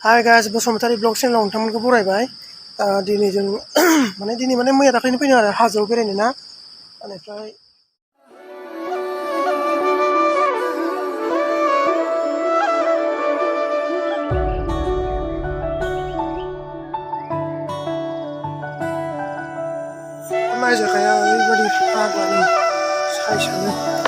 hi guys Basumatary blog चेनेलाव नोंथांमोनखौ बरायबाय दिनै जों दिनै मैया दाख्लैनो फैदों आरो हाजोआव बेरायनो ना बेनिफ्राय नायजाखाया ओरैबायदि फाग्लानि साइसआनो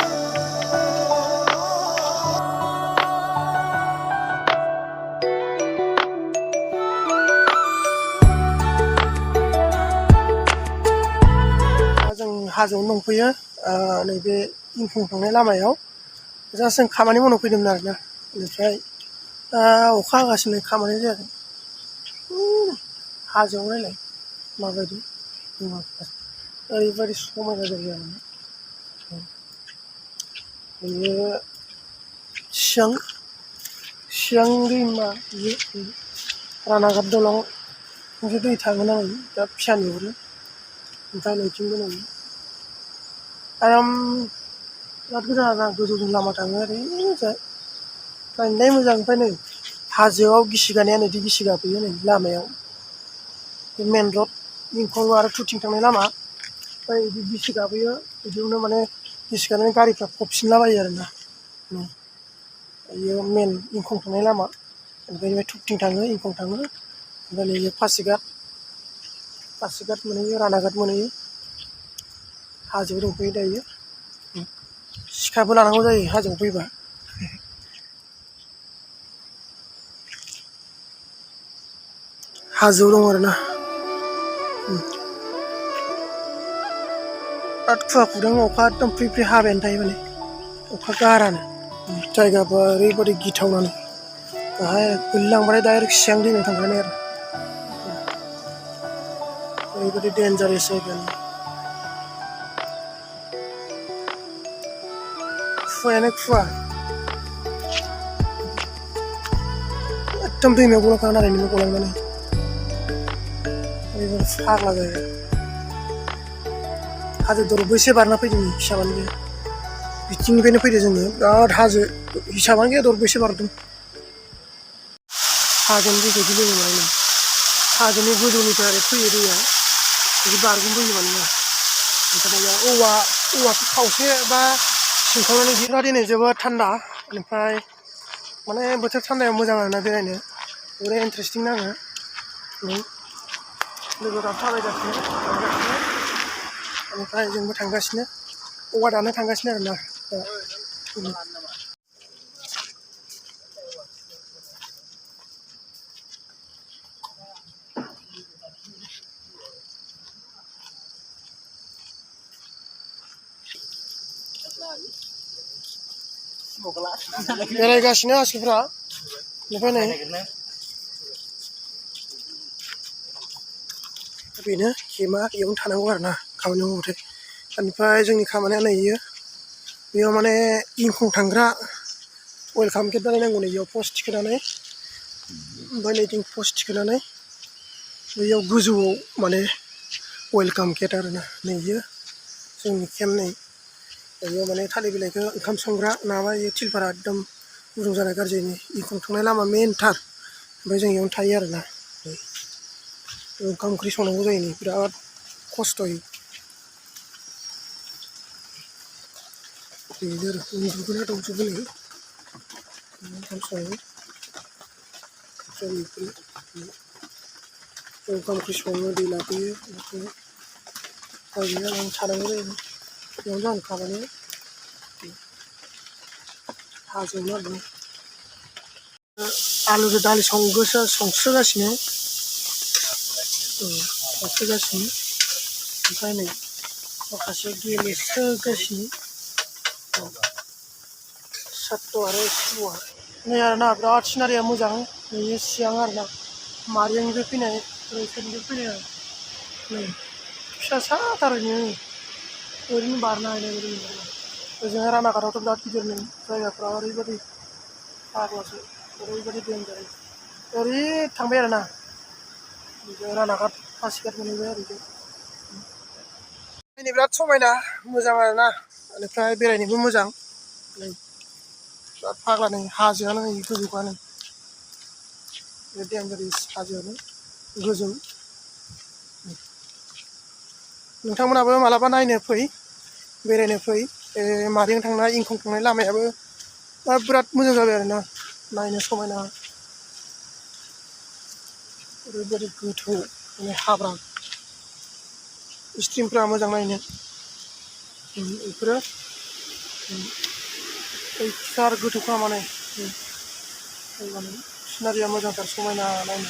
जों हाजोआव दंफैयो नैबे इंखं थांनाय लामायाव जास्ट जों खामानि मावनो फैदोंमोन आरोना बेनिफ्राय अखा हागासिनो खामानि जायाखै हाजोआव नायलाय माबायदि ओरैबायदि समायना जायो आरोना बेयो सियां दैमा बियो रानाघाट दलं बिदि दै थाङोना दा फिसा नुहुरो ओमफ्राय नैथिंबो नुयो आराम बिराद गोजान आरोना गोजौजों लामा थाङो ओरैजाय नायनोलाय मोजां ओमफ्राय नै हाजोआव गिसि गानाया नैदि गिसि गाफैयो नै लामायाव बे मेन रड इंखं आरो टुटिं थांनाय लामा ओमफ्राय बिदि गिसि गाबोयो बिदियावनो गिसि गानानै गारिफ्रा फबसिनलाबायो आरोना बेयो मेन इंखं थांनाय लामा ओमफ्राय टुटिं थाङो इंखं थाङो ओमफ्राय नैबे पासिघाट मोनहैयो रानाघाट मोनहैयो हाजोआव दंफैयो दायो सिखाबो लानांगौ जायो हाजोआव फैबा हाजोआव दं आरोना बिराद खुवा खुदों अखा एकदम फ्रि फ्रि हाबायानो थायो माने अखा गारानो जायगाफ्रा ओरैबायदि गिथावनानो बाहाय गोलैलांबाथाय डाइरेक्ट सियां दैमायाव थांखानाय आरो ओरैबायदि डेन्जारेस जायगायानो खुवायानो खुवा एकदम दैमायाव गलांखागोन आरो नोङो गलांबानो ओरैबायदि फाग्ला जायो हाजो दरबैसे बारना फैदों हिसाबानो गैया बिथिंनिफ्रायनो फैदो जोङो बिराद हाजो हिसाबानो गैया दरबैसे बारदों हाजोनि दैखौ गिलोङो माने हाजोनि गोजौनिफ्राय ओरै फैयो दैया बिदि बारगोनबोयो माने ओमफ्राय औवाखौ खावसे बा सिंखावनानै दिनै जोबोद थान्दा ओमफ्राय बोथोर थान्दायाव मोजां आरोना बेरायनो बिराद इन्टारेस्टिं नाङो लोगोफ्रा थाबायगासिनो ओमफ्राय जोंबो थांगासिनो औवा दाननो थांगासिनो आरोना बेरायगासिनो आसिफ्रा ओमफ्राय नै बेनो खेमा बेयावनो थानांगौ आरोना खामानि मावबाथाय बेनिफ्राय जोंनि खामानिया नै बेयाव इंखं थांग्रा वेलकाम गेट बानायनांगौ नै बेयाव पस्ट थिखोनानै ओमफ्राय नैथिं पस्ट थिखोनानै बैयाव गोजौआव वेलकाम गेट आरोना नैयो जोंनि केम्प नै बेयाव थालिर बिलाइखौ ओंखाम संग्रा नङाबा बेयो थिलफारा एकदम गुदुं जानाय गाज्रिनि इंखं थांनाय लामा मेनथार ओमफ्राय जों बेयावनो थायो आरोना ओंखाम ओंख्रि संनांगौ जायो नै बिराद खस्थ'यै बेनो आरो उन्दुगोना दंजोबो नै ओंखाम सङो ओंखाम ओंख्रि सङो दै लाबोयो ओरैनो आं थानांगौ जायो बेयावनो आं खामानिया हाजोआवनो आरो आलुजों दालि संस्रोगासिनो ओमफ्राय नै माखासे गेलेस्रोगासिनो सात्त' आरो सुवा नै आरोना बिराद सिनारिया मोजां नै सियां आरोना मारियानिफ्राय फैनाय ओरैनिफ्राय फैनाय आरो नै फिसा साथार ओरैनो बारनो हानाय ओजोंहाय रानाघाटआवथ' बिराद गिदिर नै जायगाफ्रा ओरैबायदि फाग्लासो ओरैबायदि डेन्जार ओरै थांबाय आरोना रानाघाट पासिघाट मोनहैबाय ओरैजाय नायनो बिराद समायना मोजां आरोना बेनिफ्राय बेरायनोबो मोजां नै बिराद फाग्ला नै हाजोआनो नै गोजौआनो बे देंगोरि हाजोआनो गोजौ नोंथांमोनाबो मालाबा नायनो फै बेरायनो फै मादैजों थांनाय इंखं थांनाय लामायाबो बिराद मोजां जाबाय आरोना नायनो समायना ओरैबायदि गोथौ माने हाब्रां स्ट्रिमफ्रा मोजां नायनो बेफोरो सार गोथौखा माने सिनारिया मोजांथार समायना नायनो